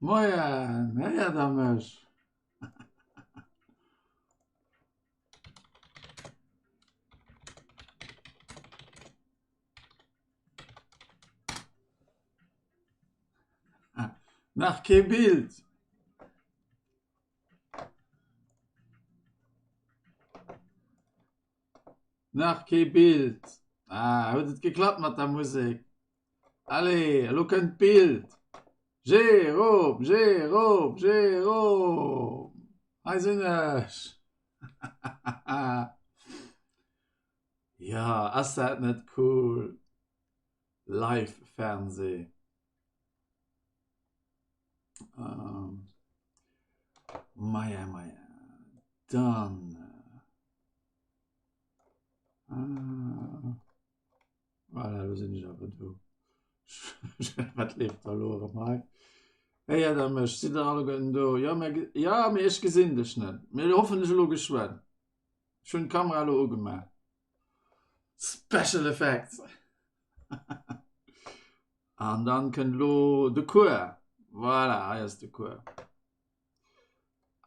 Moien, héiert der mech? Nach kee Bild. Nach kee Bild. Ah, huet et geklappt mat der Musek? Allez, elo kënnt d'Bild. Jérôme, Jérôme, Jérôme! Hei sinn ech! Jo, ass dat net cool? Live-Fernseh. Ähm, maja, maja. Dann. Äh, voilà, lo sinn ech awer do. Wat leeft da lo erëm hei? Héiert der mech? Sidd der alleguerten do? Jo, mir, ja, mee ech gesinn dech net. Mee hoffentlech elo geschwënn. Ech hunn d'Kamera elo ugemaach. Special Effects! An dann kënnt elo de Cours. Voilà, hei ass de Cours.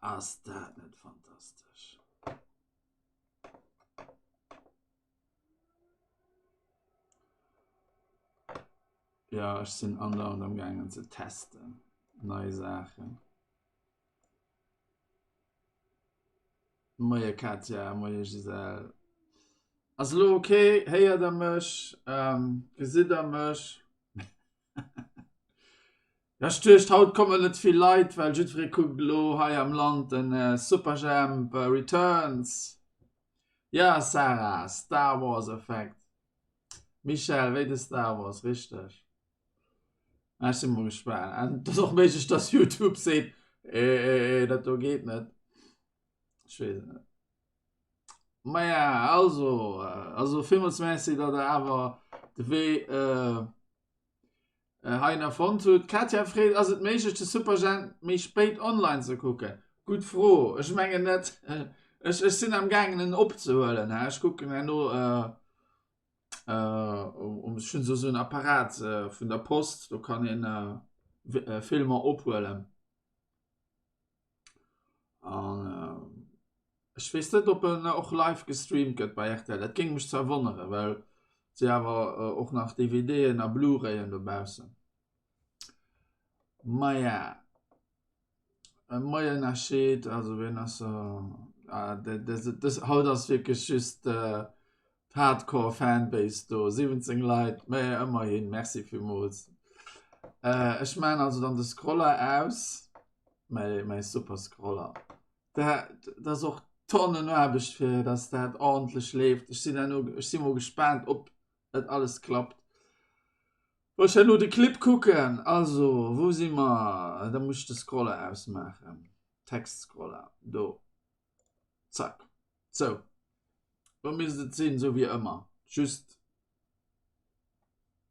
Ass dat net fantastesch? Ja, ech sinn andauernd am gaangen ze testen. Nei Saachen. Moie Katja, moie Gisèle. Ass elo ok? Héiert der mech? Ähm, gesitt der mech? Ja, ech duecht, haut kommen net vill Leit, well jiddweree kuckt elo hei am Land den äh, Superjhemp äh, Returns. Ja, Sarah, Star Wars Effekt. Michèle, wéi de Star Wars, richteg. Ah, ech sinn mol gespaant. An et ass och méiglech, dass YouTube seet, eh, eh, eh, dat do geet net. Ech weess et net. Maja, also, äh, also villmools Merci, datt der awer de Wee äh, äh, heihinner fonnt hutt. D'Katja freet, ass et méiglech, de Superjhemp méi spéit online ze kucken? Gutt Fro. Ech mengen net. Ech, ech sinn am gaangen en opzehuelen. Ech kucken herno äh, Äh, ech hunn esou en Apparat äh, vun der Post, do kann een äh, äh Filmer ophuelen. An äh, ech weess net, ob en och live gestreamt gëtt bei RTL. Dat géing mech zwar wonneren, well si awer äh, och nach DVDen a Blu-rayen dobaussen. Maja. E Moien Nasheed, also wien ass ah, dës haut ass wierklech just d'Hardcore Fanbase do, 17 Leit, mä ëmmerhin, Merci villmools. Ech maachen also dann de Scroller aus, mäi mäi super Scroller. Dat dat ass och Tonnen Aarbecht fir datt dat ordentlech leeft. Ech sinn herno, ech si mol gespaant ob et alles klappt. Wou ech herno de Clip kucken. Also, wou si mer? Da muss ech de Scroller ausmaachen. Textscroller, do. Zack. Sou. Lo misst et sinn, sou wéi ëmmer. Just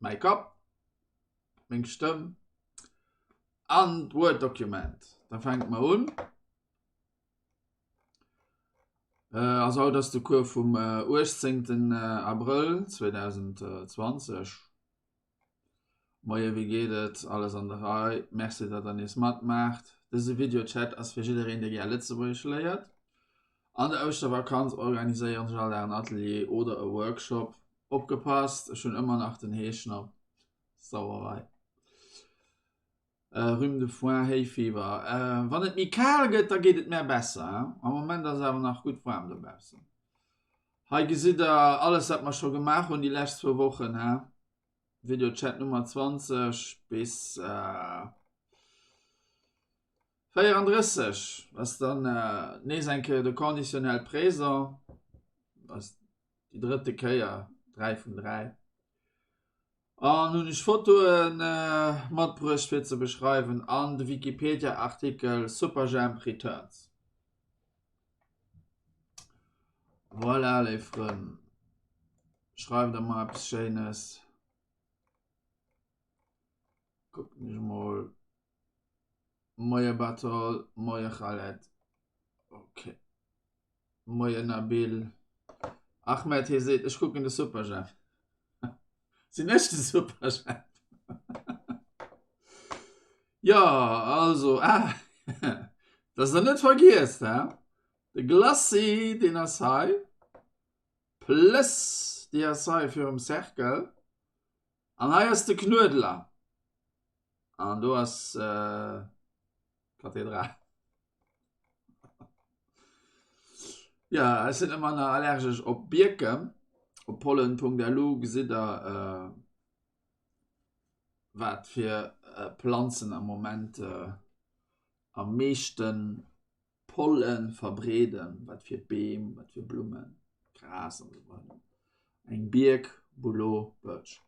mäi Kapp, meng Stëmm an d'Word-Document. Da fänke mer un. Also haut ass de Cours vum 18. Abrëll 2020. Moie, wéi geet et? Alles an der Rei? Merci, datt der nees matmaacht. Dëse Videochat ass fir jiddereen, dee gär Lëtzebuergesch léiert. An der Ouschtervakanz organiséieren ech all Dag en Atelier oder e Workshop. Opgepasst, ech hunn ëmmer nach den Heeschnapp. Sauerei. Rhume de foin, Héifiewer. Wann et méi kal gëtt, da geet et mär besser. Am Moment ass et awer nach gutt waarm dobaussen. Hei gesitt der alles wat mer scho gemaach hunn déi lescht zwou Wochen. Videochat Nummer 20 bis 34 ass dann nees eng Kéier de Conditionnel présent. Ass déi drëtte Kéier, 3 vun 3. An hunn ech Fotoen matbruecht fir ze beschreiwen an de Wikipedia Artikel Superjhemp Returns. Voilà léif Frënn, schreift der mer eppes Schéines. Kucken ech mol. Moie Batol, moie Khaled. Ok. Moien Nabil. Ahmed hie seet ech kucken de Superjhemp. Sinn ech de Superjhemp? Jo, also, ah, dass der net vergiesst, hä? De Glacis, deen ass hei, plus déi ass hei virum Cercle. An hei ass de Knuedler. An do ass d'Kathedral. Ja, ech sinn ëmmer nach allergesch op Bierken. Op pollen.lu gesitt der wat fir Planzen am Moment am meeschten Pollen verbreeden, wat fir Beem, wat fir Blummen, Gras an esou weider. Eng Bierk, Bouleau, Birch.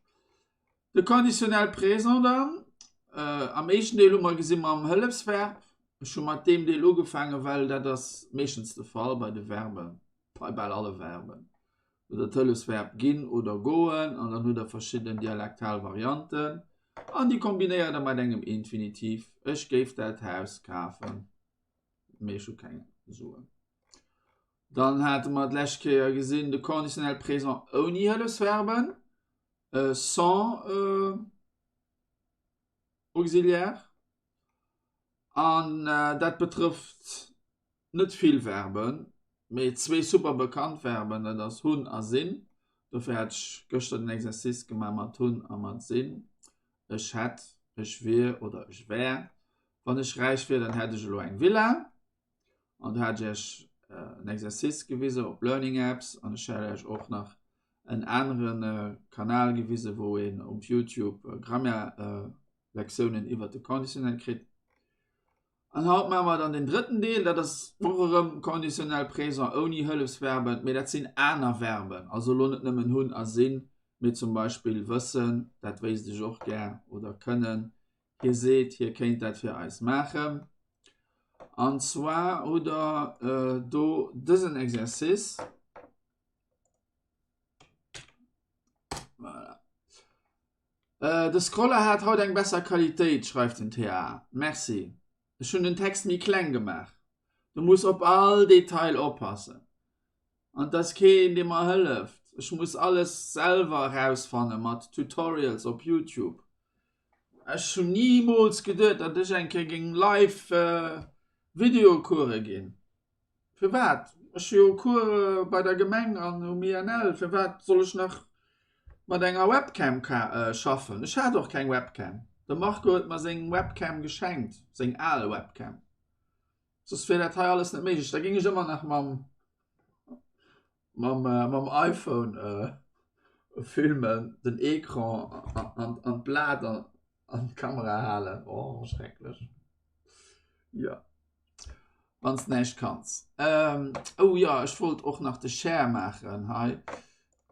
De Conditionnel présent dann, am éischten Deel hu mer gesi mam Hëllefsverb. Ech hu mat deem Deel ugefaangen, well dat ass meeschtens de Fall bei de Verben, bei bal alle Verben. Hutt der d'Hëllefsverb ginn oder goen an dann hutt der verschidden dialektal Varianten an déi kombinéiert der mat engem Infinitiv, Ech géif dat Haus kafen, mee ech hu keng Suen. Dann hate mer d'lescht Kéier gesinn de Conditionnel présent ouni Hëllefsverben, sans auxiliaire an dat betrëfft net vill Verben, mee zwee super bekannt Verben, dat ass hunn a sinn. Dofir hat ech gëschter den Exercice gemaach mat hunn a mat sinn. Ech hätt, ech wier oder ech wär. Wann ech räich wier, dann hätt ech elo eng Villa. An do hat ech iech en Exercice gewisen op Learning Apps an ech hat iech och nach en anere Kanal gewisen, wou een op YouTube Grammaire-Lektiounen iwwert de Conditionnel kritt. An haut maache mer dann den drëtten Deel, dat ass och erëm Conditionnel présent ouni Hëllefsverben, mee dat sinn aner Verben, also elo net nëmmen hunn a sinn, mee zum Beispill wëssen, dat wéisst ech och gär, oder kënnen, hie seet, hie kéint dat fir eis maachen. An zwar hutt der do dësen Exercice. Voilà. De Scroller hat haut eng besser Qualitéit, schreift den TA. Merci. Ech hunn den Text méi kleng gemaach. Du muss op all Detail oppassen. An et ass keen, dee mer hëlleft. Ech muss alles selwer erausfanne mat Tutorials op Youtube. Ech hunn nimools geduet, datt ech eng Kéier géing live Videocourse ginn. Firwat? Ech hu jo Cours bei der Gemeng an um INL. Firwat soll ech nach mat enger Webcam schaffen? Ech hat och keng Webcam. De Marco huet mer seng Webcam geschenkt, seng al Webcam. Soss wier dat hei alles net méiglech. Da géing ech ëmmer nach mam, mam, mam iPhone filmen, den Ecran an, an d'Blat an d'Kamera halen. Oh, schrecklech. Jo. Wann s näischt kanns. Ähm, oh ja, ech wollt och nach de Share maachen hei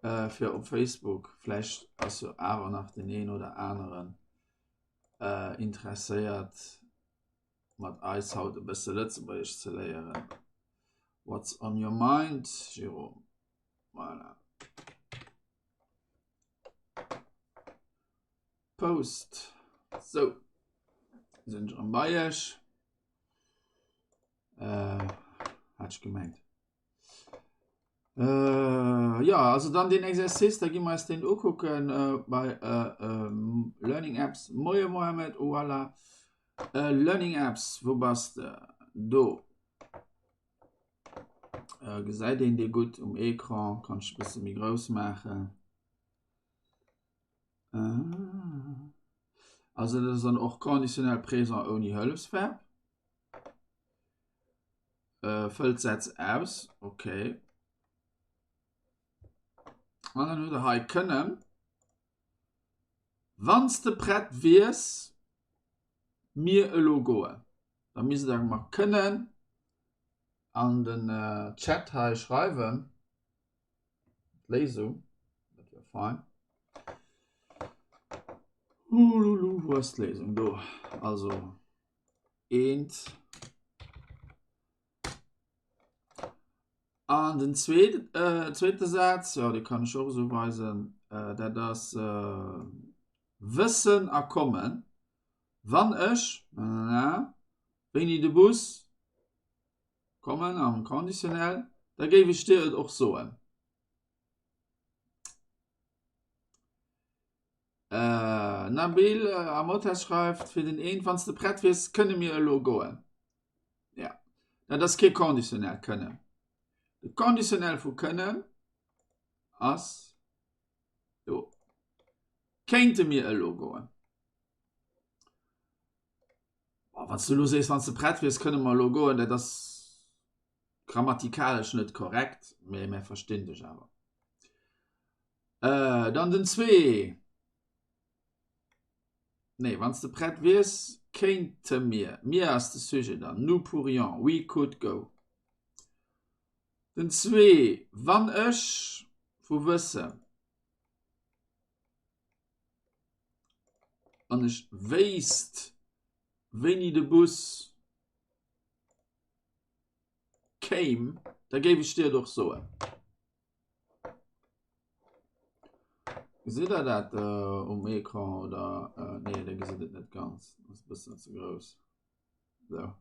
äh, fir op Facebook. Vläicht ass jo awer nach den een oder aneren äh, interesséiert mat eis haut e bësse Lëtzebuergesch ze léieren. What's on your mind, Jérôme? Voilà. Post. Sou, sinn ech erëm bei iech. Äh, hat ech gemengt. Äh, ja, also dann den Exercice, da gi mer eis den ukucken äh, bei äh, äh, Learning Apps. Moie Mohamed, oh voilà. Äh, Learning Apps, wou bass de? Do. Äh, gesäit een dee gutt um Ecran, kann ech e bësse méi grouss maachen. Ah. Also dat ass dann och conditionnel présent ouni Hëllefsverb. Äh, fëllt d'Sätz aus, okay. An dann hutt der hei kënnen. Wann s de prett wiers, mir elo goen. Da misst der mer kënnen an den Chat hei schreiwen. D'Léisung, dat wär fein. Hululu, wou ass d'Léisung? Do. Also eent. An den zweet, äh, zweete Saz, ja, dee kann ech och esou weisen, äh, dat ass äh, Wëssen a kommen. Wann ech, nanana, wéini de Bus kommen am Conditionnel, da géif ech dir et och soen. Nabil Amotes schreift, fir den een, wann s de prett wiers, kënne mir elo goen. Ja, dat ass kee Conditionnel kënnen. De Conditionnel vu kënnen ass do. Kéinte mir elo goen? Wann s du elo sees, wann s de prett wiers, kënne mer elo goen, dat ass grammatikalesch net korrekt, mee mär verstinn dech awer. Äh, dann den zwee. Nee, wann s de prett wiers, kéinte mir. Mir ass de Sujet dann. Nous pourrions, we could go. Den zwee, wann ech vu wësse. Wann ech wéisst, wéini de Bus kéim, da géif ech dir et och soen. Gesitt der dat um Ecran oder nee, der gesitt et net ganz, ass e bëssen ze grouss. Sou.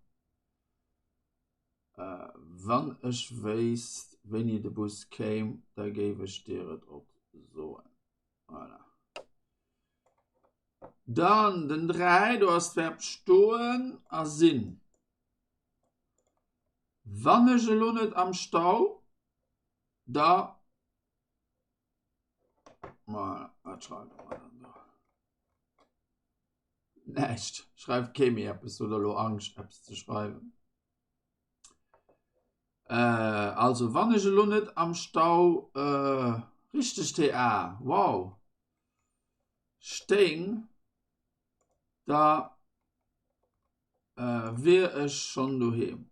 Wann ech wéisst, wéini de Bus kéim, da géif ech dir et och soen. Voilà. Dann den 3, do ass d'Verb stoen a sinn. Wann ech elo net am Stau, da Voilà, wat schreiwe mer dann do? Näischt. Schreift kee méi eppes, hutt der elo Angscht eppes ze schreiwen? Äh, also wann ech elo net am Stau äh, richteg TA, wow, stéing, da äh, wier ech schonn doheem.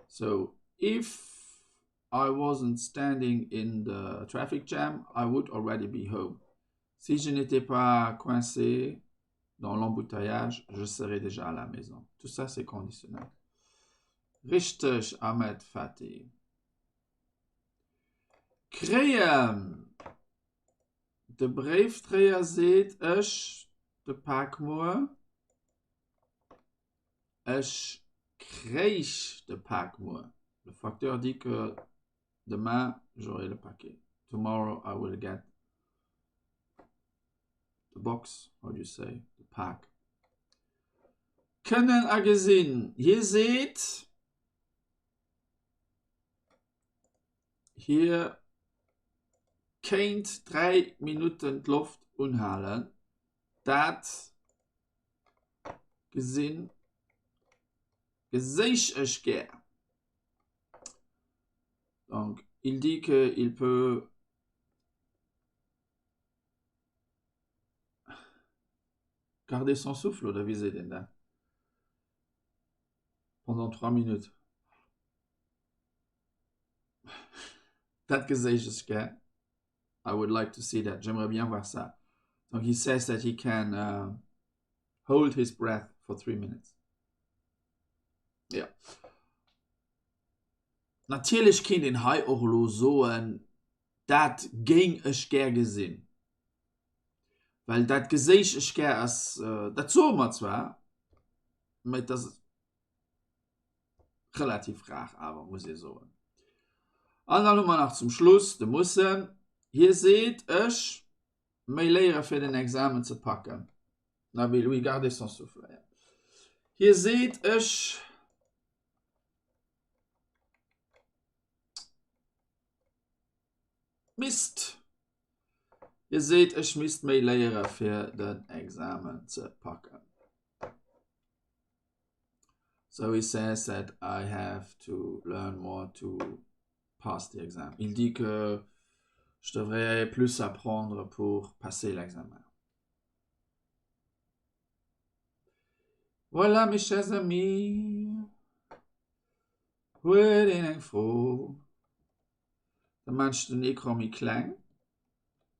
So, if I wasn't standing in the traffic jam, I would already be home. Si je n'étais pas coincé dans l'embouteillage, je serais déjà à la maison. Tout ça, c'est conditionnel. Richteg, Ahmed Fatih. Kréien. De Bréifdréier seet, ech de Pak muer. Ech kréich de Pak muer. Le facteur dit que demain j'aurai le paquet. Tomorrow I will get the box, how do you say, the pack. Kënnen a gesinn. Hie seet, hie kéint 3 Minutten d'Loft unhalen. Dat gesinn geséich ech gär. Donc, il dit que il peut garder son souffle oder wéi seet een dat? Pendant 3 minutes. Dat geséich ech gär. I would like to see that. J'aimerais bien voir ça. Donc he says that he can uh, hold his breath for 3 minutes. Ja. Natierlech kéint een hei och elo soen, dat géing ech gär gesinn. Well dat geséich ech gär ass, dat soe mer zwar, mä et ass relativ rar awer, muss ee soen. An dann hu mer nach zum Schluss de mussen. Hie seet, ech méi léiere fir den Examen ze packen. Nabil, oui, garder son souffle, ja. Hie seet, ech misst, hie seet, ech misst méi léiere fir den Examen ze packen. So he says that I have to learn more to pass the exam. Il dit que je devrais plus apprendre pour passer l'examen. Voilà mes chers amis. Huet een eng Fro? Da maan ech den Ecran méi kleng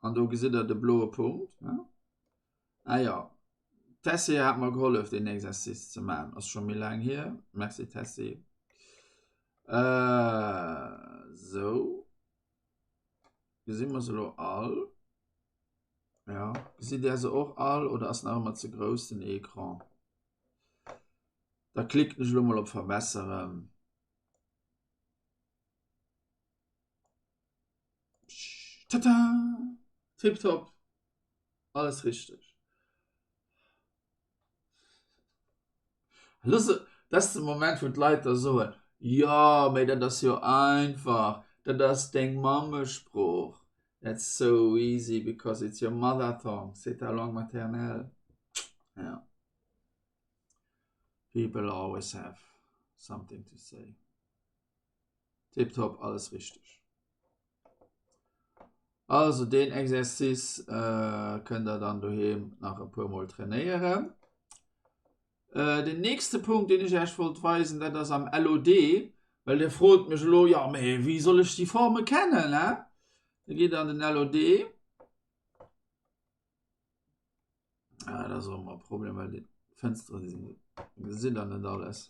an do gesitt der de bloe Punkt. Ah jo, d'Tessy hat mer gehollef deen Exercice ze man, ass scho méi laang hier. Merci Tessy. Äh, sou. Gesi mer se elo all? Ja, gesitt där se och all oder ass nach ëmmer ze grouss den Ecran? Da klicken ech elo mol op verbesseren. Tata! Tipptopp! Alles richteg. Loosse, dat ass de Moment, wou d'Leit da soen, Jo, mee dat ass jo einfach, dat ass deng Mammesprooch. That's so easy because it's your mother tongue, c'est ta langue maternelle. Ja. People always have something to say. Tiptop, alles richteg. Also deen Exercice äh, kënnt der dann doheem nach e puer Mol trainéieren. Äh, den nächste Punkt, den ech Iech wollt weisen, dat ass am LOD, well Dir frot mech elo, ja, mee wéi soll ech déi Forme kennen, hä? Da gitt Der an den LOD. Ah, dat ass och ëmmer e Problem, well déi Fënsteren, déi sinn, gesitt Der net alles.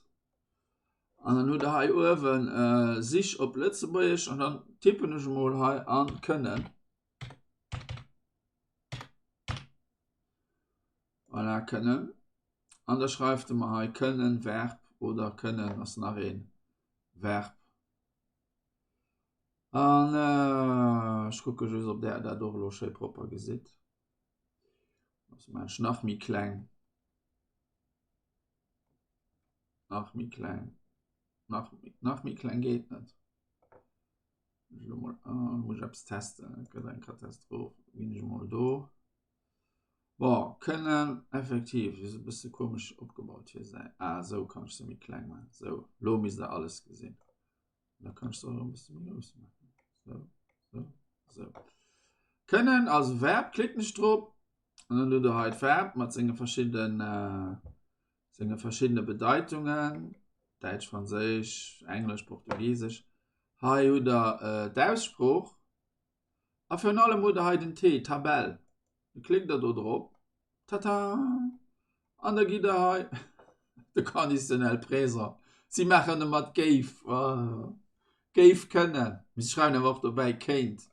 An dann hutt Der hei uewen äh, Sich op Lëtzebuergesch an dann tippen ech emol hei an kënnen. Voilà, kënnen. An da schreift e mer hei kënnen, Verb oder kënnen ass nach een Verb. An äh, ech kucke just, ob der dat och elo schéi propper gesitt. Ass mensch nach méi kleng. Nach méi kleng. Nach, nach méi kleng geet net. Ech mol, ah, muss ich eppes testen. Dat gëtt eng Katastroph. Ginn ech mol do. Bon, kënnen effektiv, déi ass e bësse komesch opgebaut hier säi. Ah, esou kann ech se méi kleng maachen. Esou, lo misst der alles gesinn. Da kann ech se och e bësse méi grouss maachen. Esou, esou, esou. Kënnen als Verb, klicken ech drop an dann hutt der hei d'Verb mat senge verschiddenen, äh, senge verschiddene Bedeitungen, Däitsch, Franséisch, Englesch, Portugisesch. Hei hutt der äh, d'Aussprooch. A virun allem hutt der hei den T, Tabell. Da klickt der do drop, tata, an da gitt der hei de Conditionnel présent. Si maachen e mat géif, géif kënnen. Mee si schreiwen awer och dobäi kéint.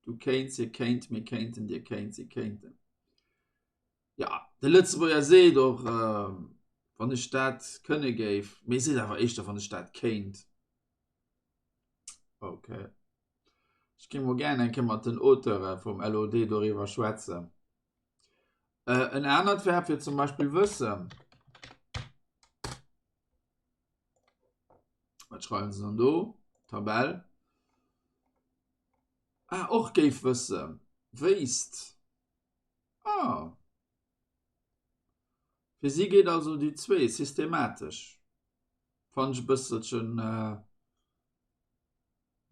Du kéints, hie kéint, mir kéinten, dir kéint, si kéinten. Ja, de Lëtzebuerger seet och, wann ech dat kënne géif, mee e seet awer éischter, wann ech dat kéint. Okay. Ech géing mol gären eng Kéier mat den Auteure vum LOD doriwwer schwätzen. Äh, en anert Verb wier zum Beispill wëssen. Wat schreiwen se dann do? Tabell. Ah, och géif wëssen. Wéisst. Ah. Fir si geet also déi zwee systematesch. Fannen ech e bësselchen äh,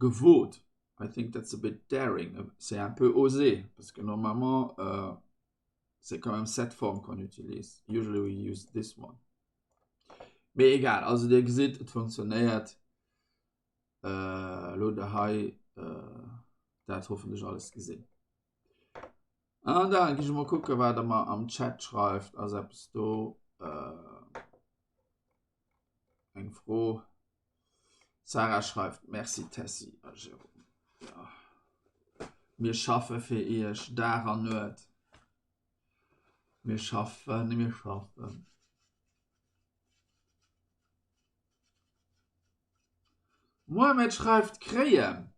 gewot. I think that's a bit daring, c'est un peu osé, parce que normalement euh, c'est quand même cette forme qu'on utilise. Usually we use this one. Mee egal, also Dir gesitt, et funktionéiert. Äh, lo der hei äh, dat hoffentlech alles gesinn. An dann gi ech mol kucke wat der mer am Chat schreift. Ass eppes do? Äh, eng Fro? Sarah schreift Merci Tessy a Jérôme. Ja. Mir schaffe fir Iech Dag an Nuet. Mir schaffen, mir schaffen. Mohamed schreift kréien.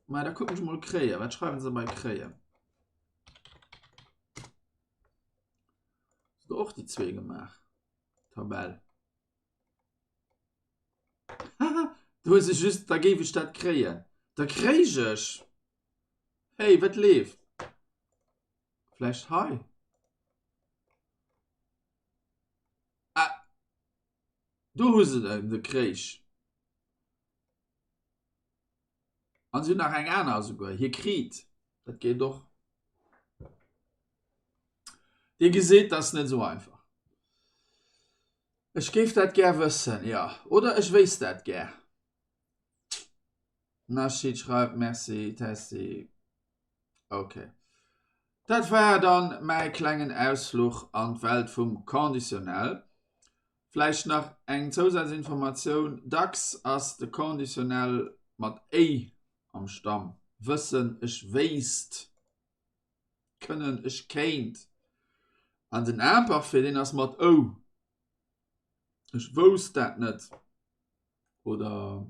Ma da kucken ech mol kréien. Wat schreiwen se bei kréien? Hues du och déi zwee gemaach? Tabell. Du hues ech just, da géif ech dat kréien. Da kréich ech. Hey, wat leeft? Vläicht hei? Ah, do hu se den, de Kréich. An si hunn nach eng aner esouguer, hie kriit. Dat geet och. Dir gesitt, dat ass net esou einfach. Ech géif dat gär wëssen, jo. Oder ech wéisst dat gär. Nasheed schreift, Merci Tessy. Ok. Dat war dann mäi klengen Ausfluch an d'Welt vum Conditionnel. Vläicht nach eng Zousazinformatioun, Dacks ass de Conditionnel mat éi am Stamm, wëssen, ech wéisst, kënnen, ech kéint. An den Imparfait, deen ass mat ou, ech wousst dat net oder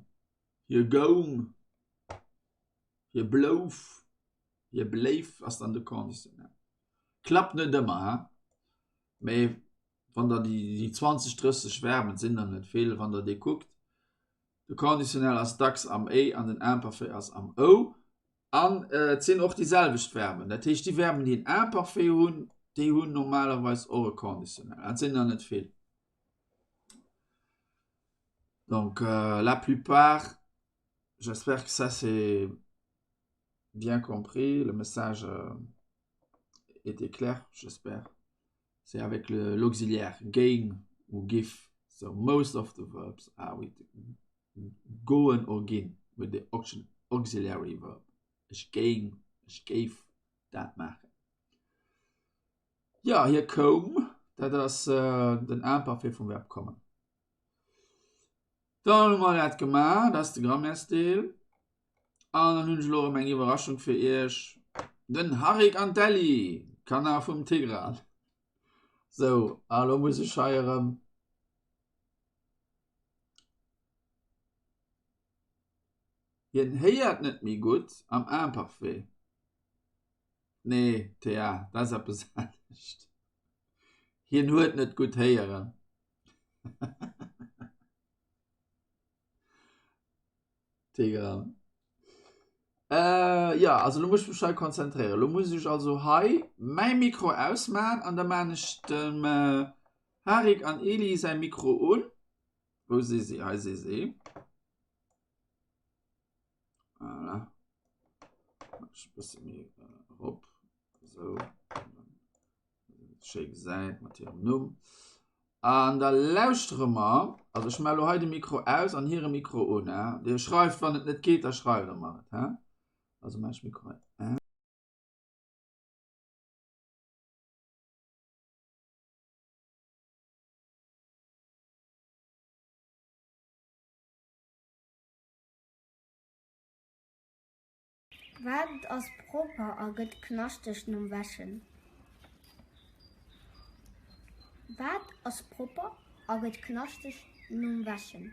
hie goung, hie blouf, hie bléif ass dann de Conditionnel. Klappt net ëmmer, he? Mee. Wann der déi 20, 30 Verben, et sinn der net vill, wann der déi kuckt, de Conditionnel ass dacks am é an den Imparfait ass am ou. An et sinn och déi selwecht Verben. Dat heescht, déi Verben, déi en Imparfait hunn, déi hunn normalerweis och e Conditionnel. An et sinn der net vill. Donc la plupart, j'espère que ça c'est bien compris, le message était clair, j'espère. C'est avec l'auxiliaire géing ou giff. So most of the verbs are with goen or ginn with the auxiliary verb. Ech géing, ech géif dat maachen. Jo, hie koum, dat ass den Imparfait vum Verb kommen. Dann hu mer dat gemaach, dat ass de Grammaires-Deel. An dann hunn ech elo erëm eng Iwwerraschung fir iech, Den Harik an d'Elli, d'Kanner vum Tigran. Sou, a lo muss ech hei erëm. Hien héiert net méi gutt am Imparfait. Nee, Thea, dat ass eppes anescht. Hien huet net gutt héieren. Tigran. Äh, ja, also lo muss ech mech hei konzentréieren. Lo muss ech also hei mäi Mikro ausman an da man ech dem äh, Harik an Eli säi Mikro un. Wou si si? Hei si si. Voilà. Ech e bësse méi erop. Esou. Schéi gesäit mat hirem Numm. An da lauschtere mer, also ech maache lo hei de Mikro aus an hire Mikro un. Dir schreift, wann et net geet, da schreift der mer et. Also maache ech Mikro hei aus. Wat ass propper a gëtt knaschteg nom Wäschen? Wat ass propper a gëtt knaschteg nom Wäschen?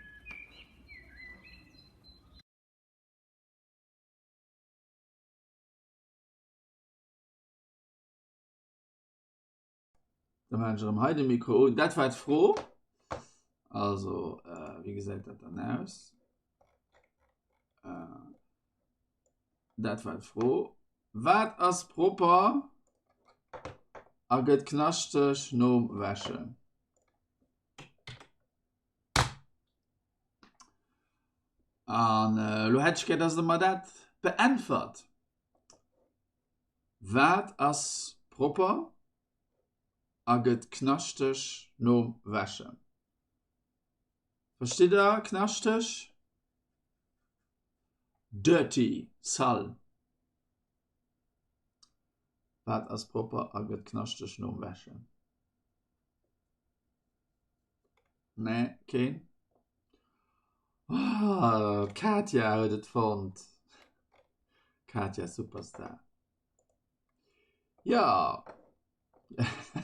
Da maachen ech erëm hei de Mikro un. Dat war d'Fro. Also, äh, wéi gesäit dat dann aus? Äh, dat war d'Fro. Wat ass propper a gëtt knaschteg nom Wäschen? An äh, lo hätt ech gär, dass der mer dat beäntwert. Wat ass propper a gëtt knaschteg nom Wäschen? Verstitt der knaschteg? Dirty, sale. Wat ass propper a gëtt knaschteg nom Wäschen? Nee, keen? Oh, d'Katia huet et fonnt. Katia Superstar. Ja.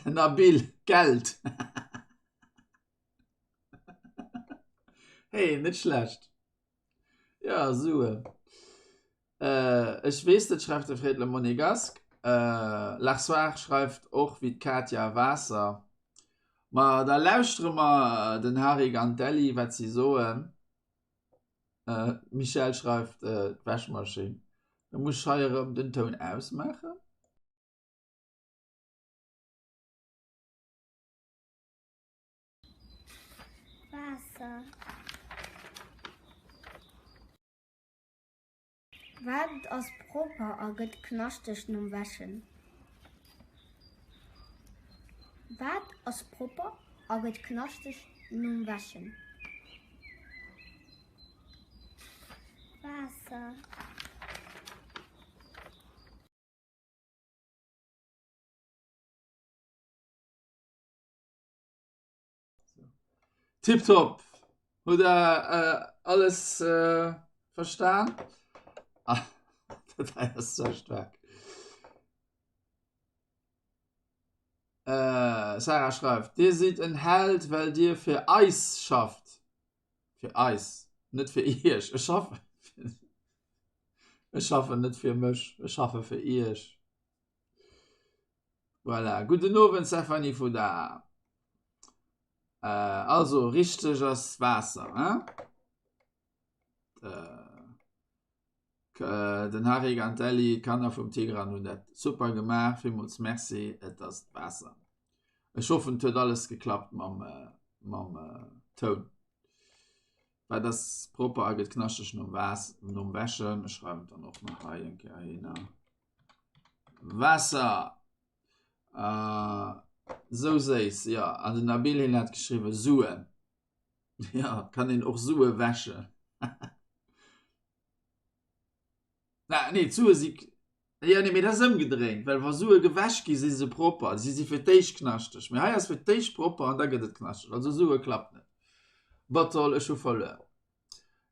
Nabil, Geld. Hey, net schlecht. Ja, Suen. Äh, ech weess net, schreift de Fred Le Monégasque. Äh, Larsoir schreift och wéi d'Katia Waasser. Ma da lauschtere mer den Harik an d'Elli, wat si soen. Äh, d'Michèle schreift äh, d'Wäschmaschinn. Da muss ech hei erëm den Toun ausmaachen. Waasser. Wat ass propper a gëtt knaschteg nom Wäschen? Wat ass propper a gëtt knaschteg nom Wäschen? Waasser. Tiptop! Hutt der äh, alles äh, verstan? Ah, dat hei ass sou staark. Äh, Sarah schreift, Dir sidd en Held, well Dir fir eis schafft. Fir eis, net fir Iech. Ech schaffe Ech schaffen net fir mech, ech schaffe fir Iech. Voilà. Gudden Owend, Stephanie Fouda. Also richteg ass Waasser, hein? Den Harik an d'Elli, d'Kanner vum Tigran hunn dat super gemaach. Villmools Merci, et ass d'Waasser. Ech hoffen et huet alles geklappt mam mam Toun. Wat ass propper a gëtt knaschteg nom Waass nom Wäschen. Ech schreiwen et dann och nach hei eng Kéier hinner. Waasser! Sou séiss, jo. An den Nabil hien hat geschriwwen Suen. Ja, kann een och Sue wäschen. Na, nee, d'Sue si Ja, nee, mee dat ass ëmgedréint, well wa Sue gewäsch gi si se propper, si si fir d'éischt knaschteg. Mee hei ass fir d'éischt propper an da gëtt et knaschteg. Also Sue klappt net. Batol, ech hu verluer.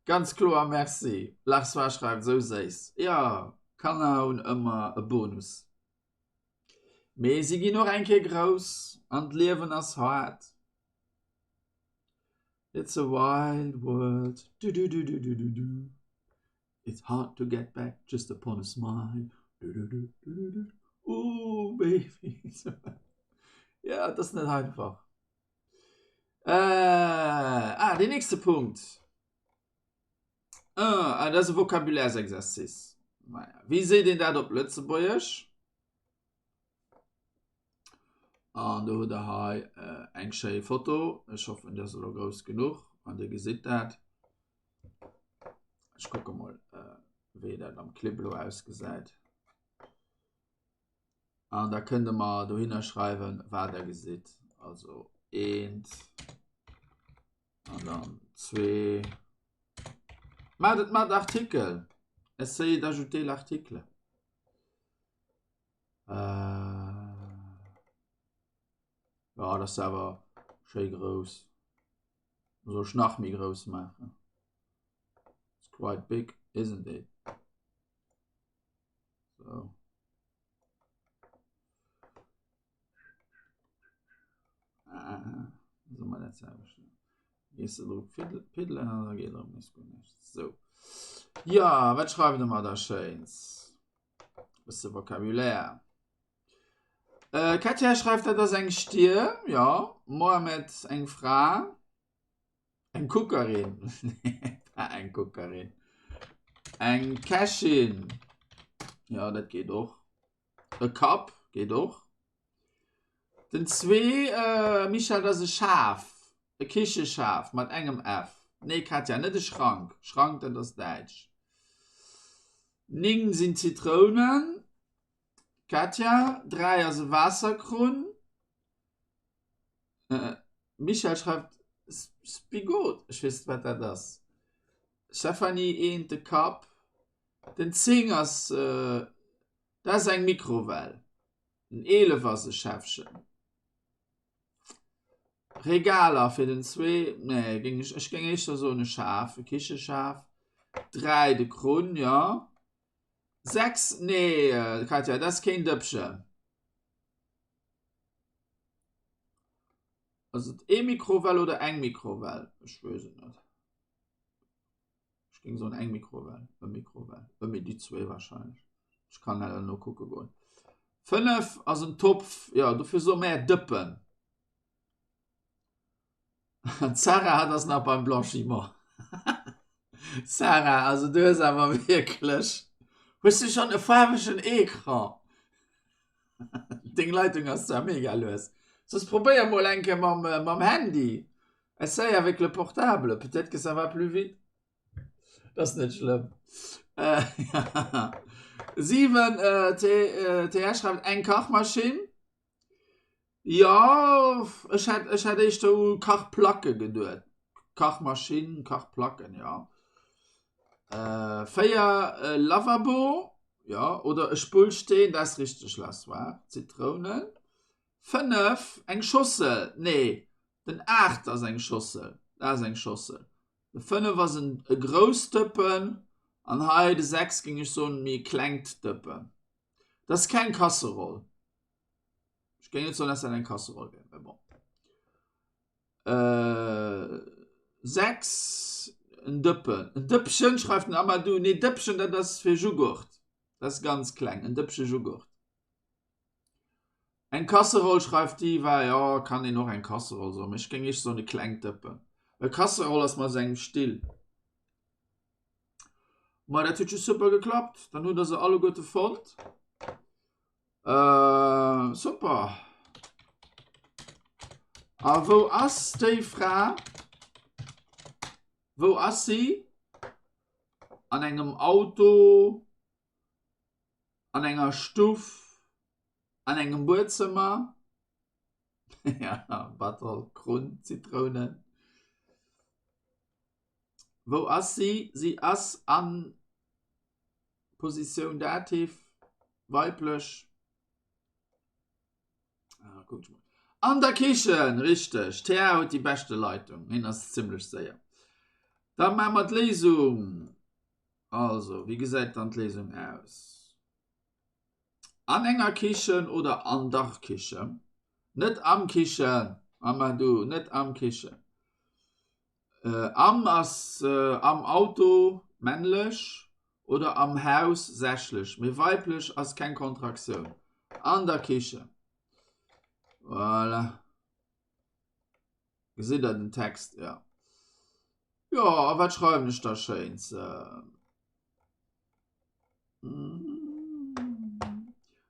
Ganz kloer, merci. Larsois schreift, Sou séiss. Ja, Kanner hunn ëmmer e Bonus. Mee si ginn och eng Kéier grouss an d'Liewen ass haart. It's a wild world, du du du du du du du It's hard to get back just upon a smile, du du du du du du Ooh baby, Ja, et ass net einfach. Ah, deen nächste Punkt. Ah, dat ass e Vocabulaires-Exercice. Naja, wéi seet een dat op Lëtzebuergesch? An do hutt der hei eng schéi Foto. Ech hoffen, déi ass elo grouss genuch an Dir gesitt dat. Ech kucke mol, wéi dat am Clip elo ausgesäit. An da kënnt Der mer dohinner schreiwen, wat Der gesitt. Also eent an dann zwee. Maacht et mat Artikel. Essayez d'ajouter l'article. Äh, ja, dat ass awer schéi grouss. Soll ech nach méi grouss maachen? It's quite big, isn't it? So. Ah, so mal dat selwecht. Gees de drop piddelen an da geet erëm nees guer näischt. So. Ja, wat schreift der mer da Schéins? Bësse Vocabulaire. Äh, Katja schreift, dat ass eng Stier. Ja. Mohamed, eng Fra. Eng Kuckerin. eng Kuckerin. Eng Kächin. Ja, dat geet och. E Kapp geet och. Den zwee, äh, Michel, dat ass e Schaf. E Kicheschaf mat engem F. Nee, Katja, net e Schrank. Schrank, dat ass däitsch. 9 sinn Zitrounen. Katja, 3 ass e Waasserkrunn. Äh, Michel schreift Spigot. Ech weess net, wat dat ass. Stephanie, eent, de Kapp. Den 10 ass, äh, dat ass eng Mikrowell. Den 11 ass e Schäffchen. Regaler fir den zwee, nee, géing ech, ech géing éischter soen e Schaf, e Kicheschaf. 3 de Krunn, jo. 6, nee, Katja, dat ass keen Dëppchen. Ass et ee Mikrowell oder eng Mikrowell? Ech weess et net. Ech géing soen eng Mikrowell, e Mikrowell, e mee déi zwéi wahrscheinlech. Ech kann leider nokucke goen. 5 ass en Topf, jo dofir soe mär Dëppen. D'Sarah hat ass nach beim Blanchiment. Sarah, also du hues awer wierklech, hues du schonn e faarwegen Ecran? Deng Leitung ass zwar mega lues. Soss probéier mol eng Kéier mam, mam Handy. Essaye avec le portable, peut-être que ça va plus vite. Dat ass net schlëmm. Äh, 7 äh, T, äh, TR schreift eng Kachmaschinn. Jo, ech hätt, ech hätt éischter u Kachplacke geduet. Kachmaschinn, Kachplacken, jo. Äh, 4 e Lavabo, jo, oder e Spullsteen, dat ass richteg, Lassoir, Zitrounen. 5 eng Schossel, nee, den 8 ass eng Schossel, dat ass eng Schossel. De 5 ass en e grousst Dëppen an hei de 6 géing ech soen méi e klengt Dëppen. Dat ass keng Kasseroll. Ech géing net soen, dass dat eng Kasseroll wär, mä bon. Äh, 6, en Dëppen. En Dëppchen, schreift den Amadou. Nee, Dëppchen, dat ass fir Jughurt. Dat ass ganz kleng, en Dëppche Jughurt. Eng Kasseroll schreift d'Iva, jo kann een och eng Kasseroll soen, mee ech géing éischter soen e klengt Dëppen, well Kasseroll ass mat engem Still. Ma dat huet jo super geklappt, dann hutt der se alleguerte fonnt. Äh, super. A wou ass déi Fra? Wou ass si? An engem Auto, an enger Stuff, An engem Buedzëmmer. Ja, batter Krunn, Zitrounen. Wou ass si? Si ass an Positioun Dativ, weiblech. Ah, kuck mol. An der Kichen, richteg. D'Thea huet déi beschte Leitung. Hien ass zimmlech séier. Da maache mer d'Léisung. Also, wéi gesäit dann d'Léisung aus? An enger Kichen oder an der Kichen? Net am Kichen, Amadou, net am Kichen. Am ass am Auto, männlech, oder am Haus, sächlech, mee weiblech ass keng Kontraktioun. An der Kichen. Voilà. Gesitt der den Text? Ja. Jo, a wat schreiwen ech da Schéins?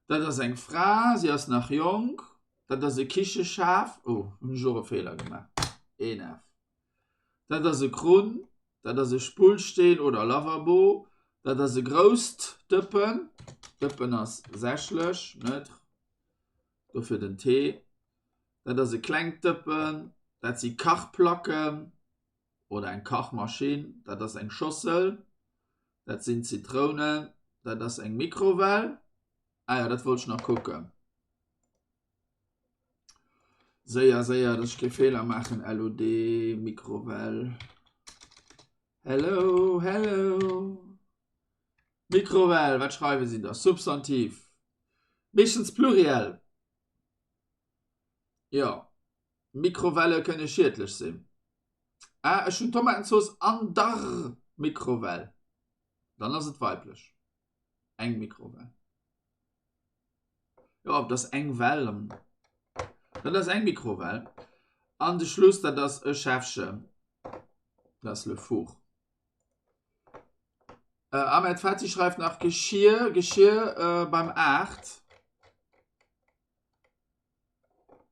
Dat ass eng Fra, si ass nach jonk. Dat ass e Kicheschaf. Oh, hunn ech och e Feeler gemaach. Een F. Dat ass e Krunn. Dat ass e Spullsteen oder Lavabo. Dat ass e grousst Dëppen. Dëppen ass sächlech, neutre. Dofir den T. Dat ass e klengt Dëppen. Dat si Kachplacken oder eng Kachmaschinn. Dat ass eng Schossel. Dat sinn Zitrounen. Dat ass eng Mikrowell. Ah jo, dat wollt ech nach kucken. Séier, séier, dass ech kee Feeler maachen. LOD, Mikrowell. Hello, hello. Mikrowell, wat schreiwe si da? Substantiv. Meeschtens Pluriel. Jo, Mikrowelle kënne schiedlech sinn. Ah, ech hunn Tomatenzooss an der Mikrowell. Dann ass et weiblech. Eng Mikrowell. Jo, et ass eng Well. Dat ass eng Mikrowell. An de Schluss, dat ass e Schäffchen. Dat ass le four. Äh, Ahmed Fatih schreift nach Geschirr, Geschirr äh, beim 8.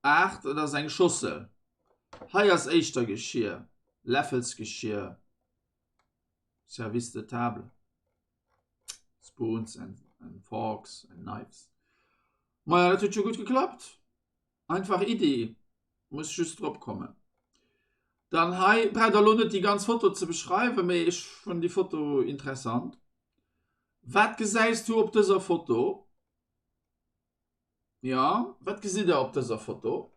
8, dat ass eng Schossel. Hei ass éischter Geschirr, Läffelsgeschirr, Service de table, Spoons and, and forks and knives. Maja, dat huet jo gutt geklappt. Einfach Iddi, muss just drop kommen. Dann hei braucht der lo net déi ganz Foto ze beschreiwen, mee ech fand déi Foto interessant. Wat gesäis du op dëser Foto? Ja, wat gesitt der op dëser Foto?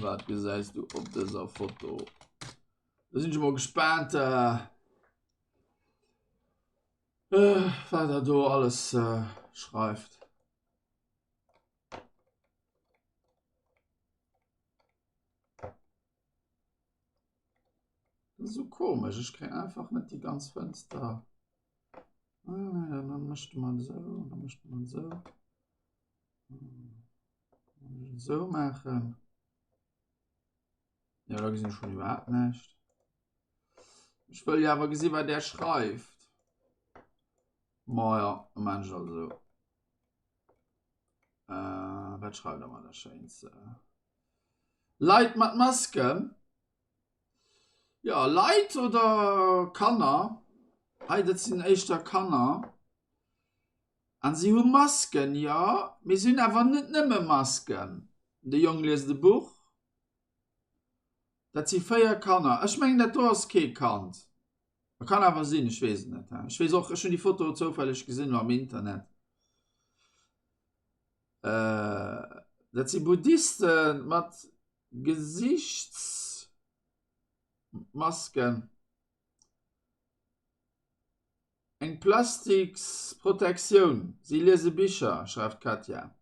Wat gesäis du op dëser Foto? Da sinn ech mol gespaant, äh, äh, wat der do alles äh, schreift. Das ist so komisch, ich krieg einfach net die ganz Fenster. Ah, dann möchte man so, dann möchte man so. Sou maachen. Ja, da gesinn ech schon iwwerhaapt näischt. Ech wëll jo awer gesinn, wat där schreift. Ma ja, da maan ech alt esou. Äh, wat schreift der mer da Schéins? Leit mat Masken. Ja, Leit oder Kanner? Hei, dat sinn éischter Kanner. An si hu Masken, jo, mee si hunn awer net nëmme Masken. De Jong liest e Buch. Dat si 4 Kanner. Ech mengen, dat do ass kee Kand. E kann awer sinn, ech weess et net. Ech weess och, ech hunn déi Foto zoufälleg gesinn elo am Internet. Dat si Buddhiste mat Gesichtsmasken. Eng plastiks Protektioun, si liese Bicher, schreift d'Katja.